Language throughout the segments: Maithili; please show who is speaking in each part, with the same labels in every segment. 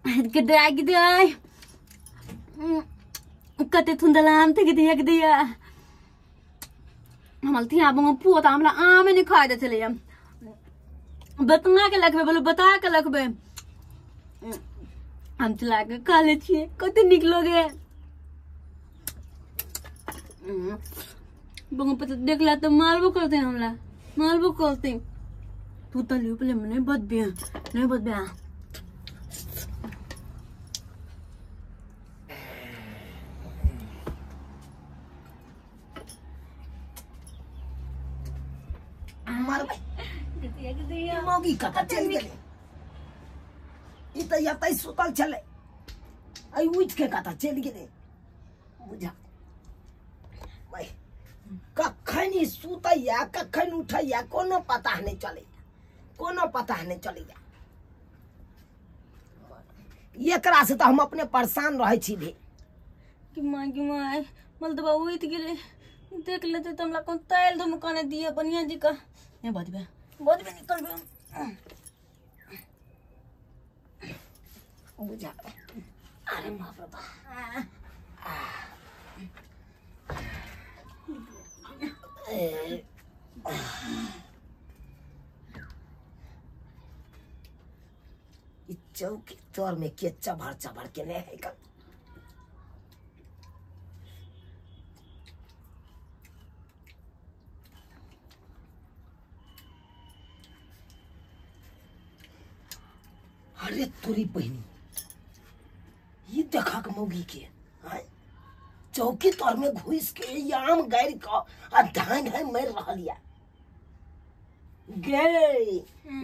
Speaker 1: गिदा गिदा कते थुंदला आम थे गिदिया गिदिया हमल थी आबो पोता हमला आम नहीं खाए दे चले बतना के लखबे बोलो बता के लखबे हम चला के खा ले छिए कते निक लगे बंगो पता देखला तो मारबो करते हमला मारबो करते तू तो लियो पहले नहीं बदबे नहीं बदबे।
Speaker 2: मौगी कतऽ चलि गेलै? ई तऽ एतै सुतल छलै, अइ उठि के कतऽ चलि गेलै बुझा। कखन ई सुतैया कखन उठैया कोनो पता नहि चलैया, कोनो पता नहि चलैया। एकरा से तऽ हम अपने परेशान रहै छी भी।
Speaker 1: कि माँ कि माँ मलदबा उठि गेलै, देख लेते तो हमरा कोन तैल धुम कने दिए बढ़िया जी का नहीं बदबे बदबे निकलबे
Speaker 2: बुझा। अरे बाप रे बाप, ई चौकी तर में के चभर चभर के नहीं है का। अरे तोरी बहनी, ये देखा के मौगी के चौकी तर में घुस के आम गारि क आ धान है मर रहल या। गे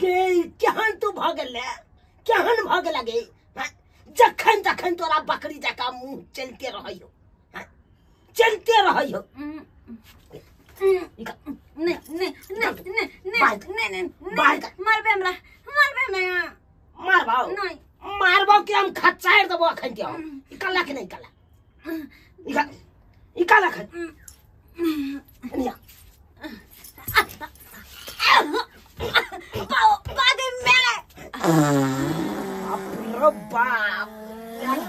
Speaker 2: गे केहन तू भ गेले, केहन भ गेला गे? जखन तखन तोरा बकरी जका मुंह चलते रहै हो, चलते रहै हो।
Speaker 1: नहीं नहीं नहीं नहीं नहीं नहीं मारबे हमरा, मारबे हमरा,
Speaker 2: मारबो
Speaker 1: नहीं
Speaker 2: मारबो के हम खच्चार देबो अखन के। हम इकला के नहीं इकला इकला इकला खन निया
Speaker 1: पाओ पागे मेरे
Speaker 2: बाप रे बाप।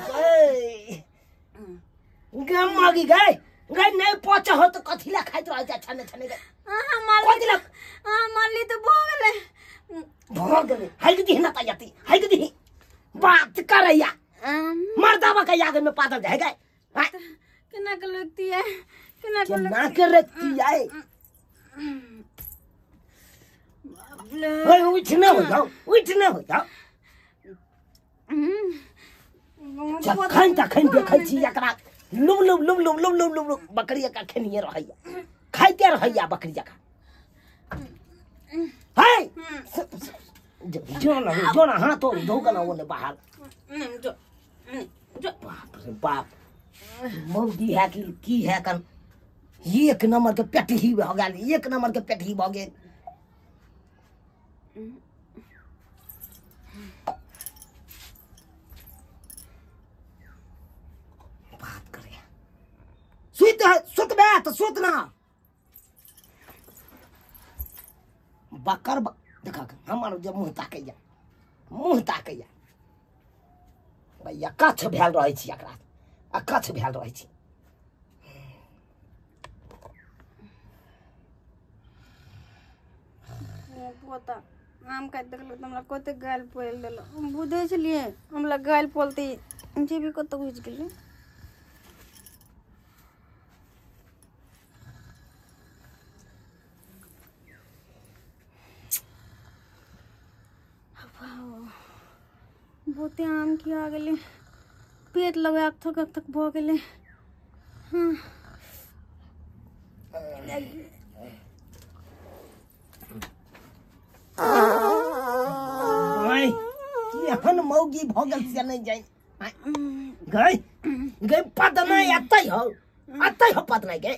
Speaker 2: गए गे मगी गए गए नहीं पचे हो तो कथिला खाइत रहै छै छने छने गए।
Speaker 1: हां मार
Speaker 2: कथिला
Speaker 1: हां मारली तो भो गेलै,
Speaker 2: भो गेलै। हाइक दिही ना तैयाती, हाइक दिही बात करैया मर्दावा के याद में पादल जाए गए।
Speaker 1: केना के लगती है, केना के
Speaker 2: केना के रखती है? ओए उठ ना हो जाओ, उठ ना हो जाओ। जखन तखन देखै छी एकरा लुम लुम लुम लुम लुम लुम लुम बकरी का खेनिए रहैया, खाइते रहैया बकरी जका। है जो ना जो ना हाथ तो धो के ना ओने बाहर।
Speaker 1: जो जो
Speaker 2: बाप रे बाप, मौगी है कि की है कन एक नंबर के पेटही भ गेल, एक नंबर के पेटही भ गेल। बात करे सुत सुतबे तो सुत ना बकर देखा हमर जे मुँह ताकैया, मुँह ताकैया भैया कच्छ भेल रहै छी एकरा, आ कच्छ भेल रहै छी।
Speaker 1: पोता आम काटि देखल तऽ हमरा कते गालि पोलि देलक। हम बुझै छलियै हमरा गालि पोलतै, जेबी कतऽ घुसि गेलै। बहुते आम खिया गेलै, पेट लगे अकथक अकथक भऽ गेलै। हँ
Speaker 2: केहन मौगी भऽ गेल से नहि जानि। गई गई पदनाइ एतै हौ, एतै हौ पदनाइ गई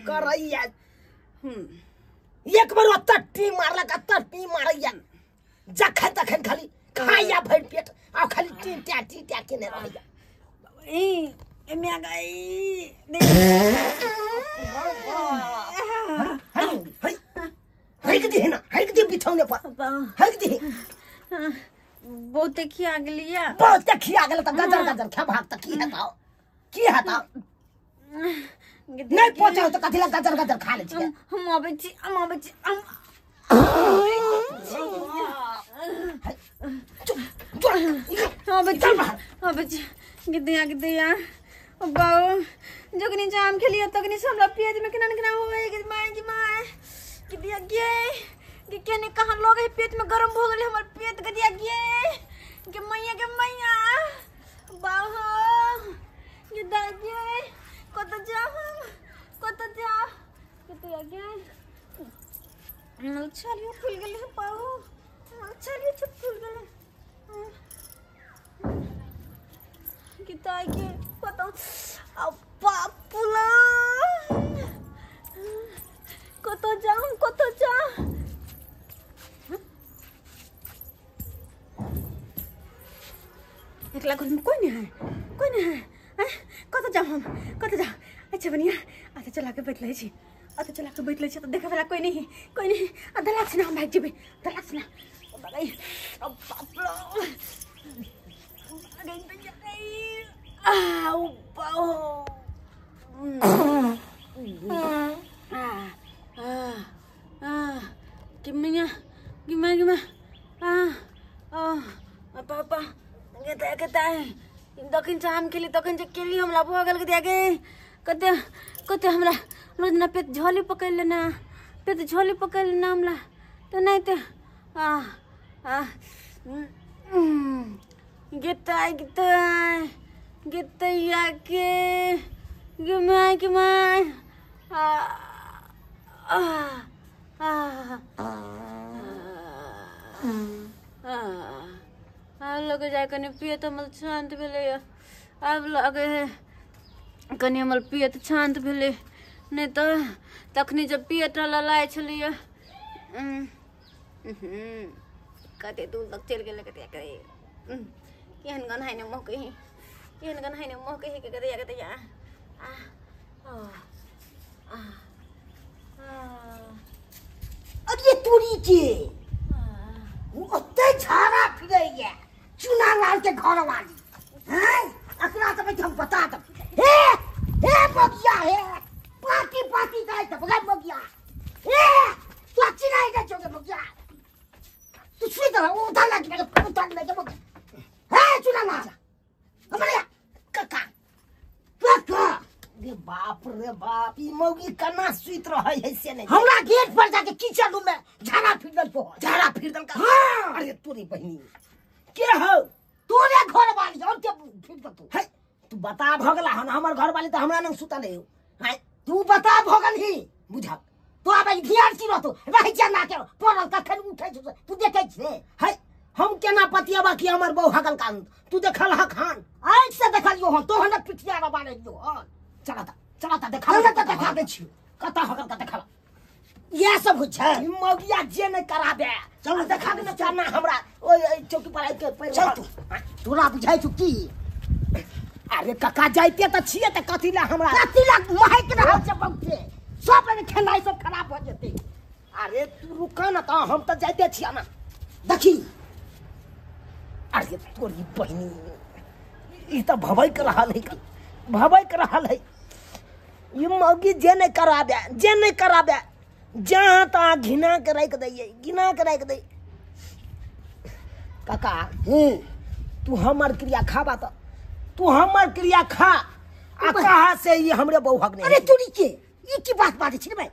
Speaker 2: करैया। एक बेर ओतऽ टी मारलक, एतऽ टी मारैया, जखन तखन खाली खाइया भरि पेट आ खाली टी टा टी टा केने रहैया।
Speaker 1: ए एमे गई
Speaker 2: हइक दिही ना, हइक दिही बिछौने पर, हइक दिही।
Speaker 1: बहुते खिया गेलिया।
Speaker 2: बहुते खिया गेल त गजर गजर खेबहक त की हेतौ, की हेतौ? नहीं पहुंचाओ तो कथी ला गजर गजर खा ले छियै।
Speaker 1: हम आबै छी, हम आबै छी, हम आबै छी, आबै छी। गिदिया गिदिया बाऊ जखनी जाम खेलिए तखनी से हमरा पेट में केना केना होवे गे my गे my. गिदिया गे गे केने कहां लोग है पेट में गरम भ गेलै हमर पेट। गिदिया गे गे मैया गे मैया बाऊ गिदा गे कत जा हम कत जा। गिदिया गे छालियो फूल गेलै बाऊ, छालियो छुप फूल गेलै। गिदा गे कत बापुला कत जा हम कत जा। एकला घर में कोई नहीं है, कोई नहीं है। कत जाऊँ हम कत जाऊँ? अच्छा बनिया अच्छा चला के बैठ लै छी, अच्छा चला के बैठ लै छी त देखे वाला कोई नहीं है, कोई नहीं। आ दलाक से ना हम भाग जेबै, दलाक से ना। बापला आ बाओ आ आ आ गिमिया गिमा गिमा आ आ पापा गेता गेता दखिन से आम खेली तखन से केली हमरा भऽ गेल। गिदिया गे कते कते हमरा रोज ना पेट झोली पकड़ लेना, पेट झोली पकड़ लेना हमरा तो नहीं तो आ आ गेता गेता गेतैया के गिमाय गिमाय आ आ आ आब लगे जाय कनि पियत हमर शान्त भेलै। आब लगे है कनि हमर पियत शान्त भेलै, नहीं तऽ तखनी जब पियत ललाइ छलियै कते दूर तक चलि गेलै। कते केहन गन्हाइ ने महकै है, केहन गन्हाइ ने महकै है। कते कते आ आ
Speaker 2: अरे तोरी के ओते झाड़ा फिरैया चुना लाल के घर वाली हैं, अकरा त हम बता दब। हे हे बगिया हे पार्टी पार्टी जाय त बगा बगिया हे तू चिनाई जा चोगे बगिया तू छुई त उठा लागी बगा उठा लागी बगिया हे चुना लाल हमरे काका काका रे बाप रे बाप ई मौगी कना सुइत रहै है से नहीं। हमरा गेट पर जाके कीचड़ में झाड़ा फिर दल को झाड़ा फिर दल का। हां अरे तोरी बहिनी के हो तोरे घर वाली और के फिर दल तू है तू बता भगला हन हमर घर वाली त हमरा नंग सुतल है हां तू बता भगल ही बुझा तो आब ध्यान की रहतो रहि जा ना के पड़ल कखन उठै छ तू देखै छे है हम केना पतियाबा कि हमर बहु हगल कान तू देखल ह खान आँख से देखलियो हन तोहन पिठिया रबारे लियो हन। चला चला देखा देखा दे छी कता हगल का देखा इएह सब होइ छै मौगिया जे नहि कराबे। चल देखा दे ना हमरा ओइ चौकी पर आबि के चल तू तोरा बुझाइ छौ की? अरे काका जाइते त छियै त कथी ला हमरा कथी ला महक रहल छै बहुते सब एहिमे खेनाइ सब खराब भऽ जेतै। अरे तू रुक न त हम त जाइते छियै ना देखी। अरे तोरी बहिनी ई त भबैक रहल है, भबैक रहल है। ई मौगी जे नहीं कराबे, जे नहीं कराबे जहाँ तहाँ घिना के राखि दैयै, घिना के राखि दै। काका तू हमर क्रिया खाबा त तू हमर क्रिया खा आ कहा से ई हमरे बहु हक नहीं। अरे तोरी के ई की बात बाजै छी रे भाई?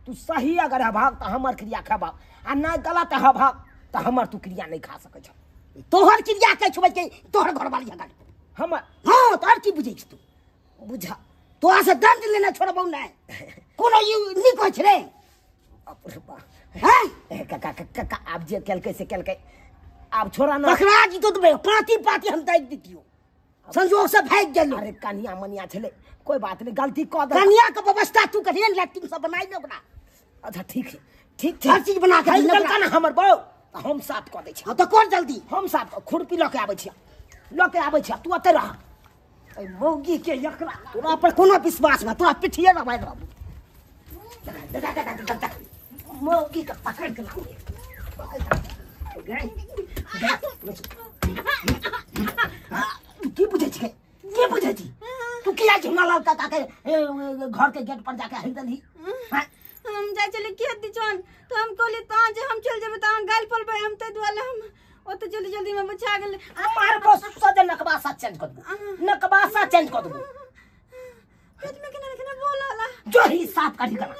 Speaker 2: तू सही अगर हभाग त हमर क्रिया खाबा आ ना गलत हभाग त हमर तू क्रिया नहीं खा सकै छ। तोहर क्रिया के छुबै के तोहर घरवाली हगल हमर। हां तोहर की बुझै छी तू? बुझा तोरा से दंड लेने छोड़बौ नहीं कोनो ई नीक होइ छै रे। हैं काका काका आब जे केलकै से केलकै आब छोड़ा ना पकड़ा जितो तो पाती पाती हम दाइक दितियो संजोग से भाग गेलो। अरे कनिया मनिया छले कोई बात नहीं गलती क दे कनिया के व्यवस्था तू करिए लैट्रिन सब बनाई ले ओकरा। अच्छा ठीक है ठीक छै हर चीज बना के देलका ना हमर बौ हम साफ क दै छी। हां त कर जल्दी हम साफ खुरपी ल के आबै छी, ल के आबै छी तू ओतै रह। ए मौगी के यकरा तोरा पर कोनो विश्वास ना तोरा पिठिए ना मारि रहबू। देखा देखा देखा देखा मौगी के पकड़ के लाउ। की बुझै छी की बुझै छी तू किया झुना काका के घर के गेट पर जाके हरि देलही
Speaker 1: हम जाय चले खेत दिछन तो हम कहली ता जे हम चल जेबे त अहाँ गाल पलबै हम ते दुआरे हम ओते जल्दी जल्दी में बचा गेल
Speaker 2: मार को सदे नकबासा चेंज कर दू नकबासा चेंज कर दू
Speaker 1: पेट में केना केना बोलला
Speaker 2: जो ही साफ करी कर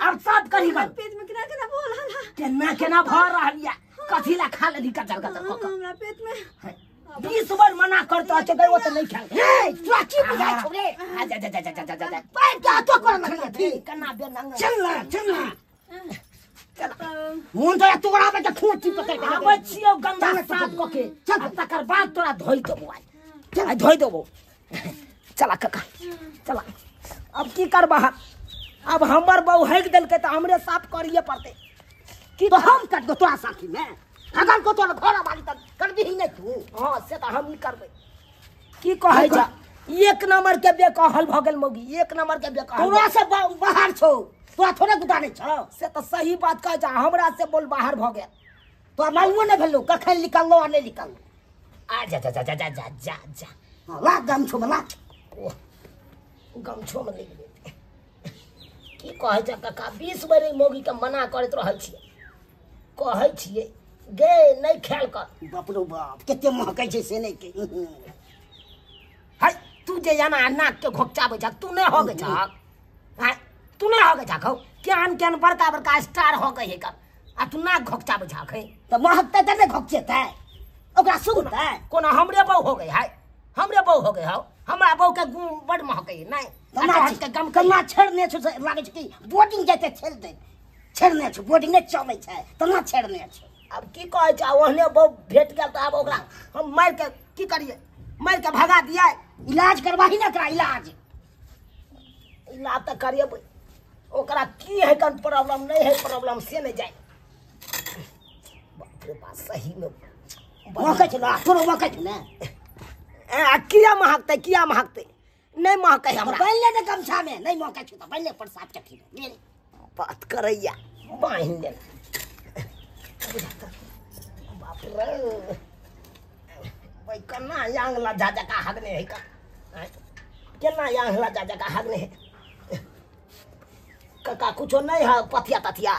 Speaker 2: अब साफ करी कर
Speaker 1: पेट में केना केना बोलला
Speaker 2: केना केना भर रहल या कथी ला खा लेली कचर कचर क
Speaker 1: हमरा पेट में
Speaker 2: 20 बार मना करता छे गई वो तो नहीं खाल ए तोरा की बुझाय छौ रे आ जा जा जा जा जा जा पैर के तो कर लगल थी कना बे नंग
Speaker 3: चल ना चल ना
Speaker 2: चल
Speaker 3: मुन तोरा तोरा पे खूंटी पकड़ के
Speaker 2: आबै छियौ गंदा साफ क के चल तकर बाद तोरा धोइ देबो आइ चल आइ धोइ देबो चला काका चला अब की करबा अब हमर बहु हक देलकै त हमरे साफ करिए पड़तै
Speaker 3: की तो हम कट दो तोरा साथी में अगर को तोरा घर वाली त करबी ही नहीं तू
Speaker 2: हां से त हम नहीं करबै की कहै छ एक नंबर के बेकहल भ गेल मौगी एक नंबर के बेकहल
Speaker 3: तोरा से बाहर छौ तोरा थोड़े गुदाने छौ
Speaker 2: से त सही बात कहै छ हमरा से बोल बाहर भ गेल
Speaker 3: तोरा मालूमो नहीं भेलो कखन निकललो आ नहीं निकललो
Speaker 2: आ जा जा जा जा जा जा जा
Speaker 3: हां ला गमछो में ला
Speaker 2: गमछो में ले की कहै छ काका 20 बेर मौगी के मना करैत रहल छियै कहै छियै गे नहीं खेल कर
Speaker 3: बाप रे बाप कते महकै छै से नहीं के
Speaker 2: हाय तू जे जाना नाक के घोकचाबै छ तू नहीं होगे छ हाय तू नहीं होगे छ खौ केहन केहन बड़का बड़का स्टार हो गई है कर आ तू नाक घोकचाबै छ खै
Speaker 3: त महकतै त नहीं घोकचेतै ओकरा सुनतै
Speaker 2: कोना हमरे बहु हो गई हाय हमरे बहु हो गई हौ हमरा बहु के गुण बड़ महकै नहीं
Speaker 3: के गम कना छेड़ने छौ लागै छै कि बोर्डिंग जेतै छेड़ दे छेड़ने छौ बोर्डिंग नहीं चलै छै तना छेड़ने छौ
Speaker 2: अब की कहै छ ओहने बहु भेट गेल त आब ओकरा हम मारि के की करिए मारि के भगा दिया
Speaker 3: इलाज करवाही ना करा इलाज
Speaker 2: इलाज त करिएबै ओकरा की है कन प्रॉब्लम नहीं है प्रॉब्लम से नहीं जाए बाप रे बाप सही में
Speaker 3: महकै छै ना तोरो महकै छै ने
Speaker 2: ए किया महकतै किया महकतै नहीं महकै हमरा
Speaker 3: बान्हि ले ने गमछा में नहीं महकै छै त बान्हि ले प्रसाद के थी ले
Speaker 2: बात करैया बान्हि ले बाप रे भाई कन्ना यांगला जा जा का हगने है का केना यांगला जा जा का हगने है काका कुछो नहीं है पथिया तथिया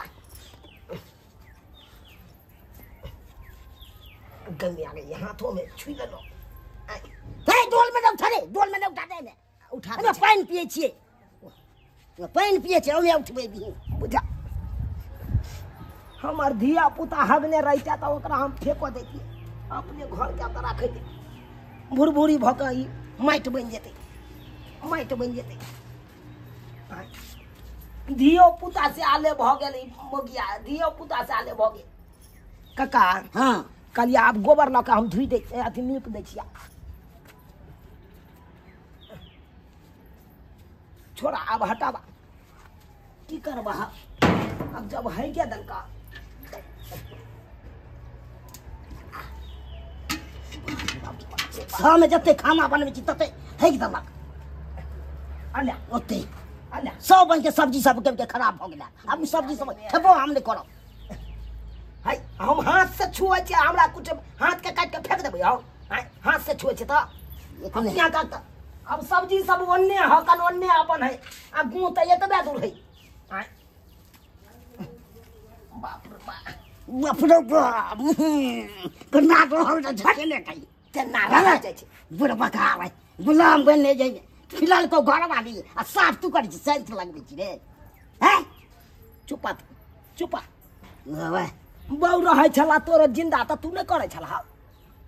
Speaker 2: गमी आ गई हाथों में छुई लेलो
Speaker 3: हे डोल में न उठा रे डोल में न उठा दे ने
Speaker 2: उठा
Speaker 3: दे पानि पिए छियै पानि पिए छियै ओमे उठबै भी
Speaker 2: बुझा हमर धिया पुता हगने रहिता त ओकरा हम फेको दैतियै अपने घर के त राखै दे भुरभुरी भऽ कऽ ई माटि बनि जेतै माटि बनि जेतै धियो पुता से आले भऽ गेल ई मोगिया धियो पुता से आले भऽ गेल काका
Speaker 3: हाँ
Speaker 2: कहलियै आब गोबर लऽ कऽ हम धोइ दै अथी नीप दै छियै छोड़ा आब हटाबा की करबा अब जब है क्या दलका
Speaker 3: घरमे जते खाना बनबै छी तते हेक देलक
Speaker 2: अल्या
Speaker 3: ओते
Speaker 2: अल्या
Speaker 3: सब रंग के सब्जी सब के खराब भऽ गेल आब सब्जी सब खेबो हम नहि करब
Speaker 2: हाय हम हाथ से छुए छियै हमरा कुछ हाथ के काटि के फेंक देबै हौ हाथ से छुए छियै तऽ यहाँ काट अब सब्जी सब ओन्ने हकन ओन्ने अपन है आ गुँ तऽ एतबे दूर है बाप रे बाप
Speaker 3: बाप रे बाप केना रहल छै झकेने कही
Speaker 2: केना रहल जाइ छै
Speaker 3: बुढ़बा आबै गुलाम बनने जाइ फिलहाल को घर वाली आ साफ तू करै छी सेंट लगबै छी रे हैं
Speaker 2: चुपा चुपा
Speaker 3: बहु
Speaker 2: रहै छला तोरो जिंदा तऽ तू नहि करै छलह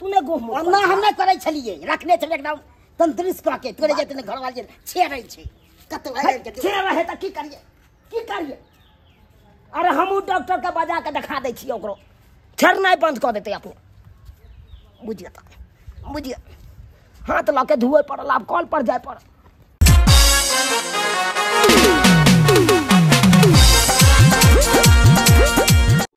Speaker 2: तू नहि गोह
Speaker 3: ना हम नहि करै छलियै रखने छलियै एकदम तंदुरुस्त कऽ के तोरे जेतने घर वाली छेड़ै छै कतौ
Speaker 2: छेड़ रहे तऽ की करियै की करियै अरे हमहूँ डॉक्टर के बजा के देखा दै छियै ओकरो छेड़नाइ बंद कऽ देतै अपने बुझिए तऽ बुझिए हाथ लऽ के धोए पड़ल आब कल पर जाय पड़ल।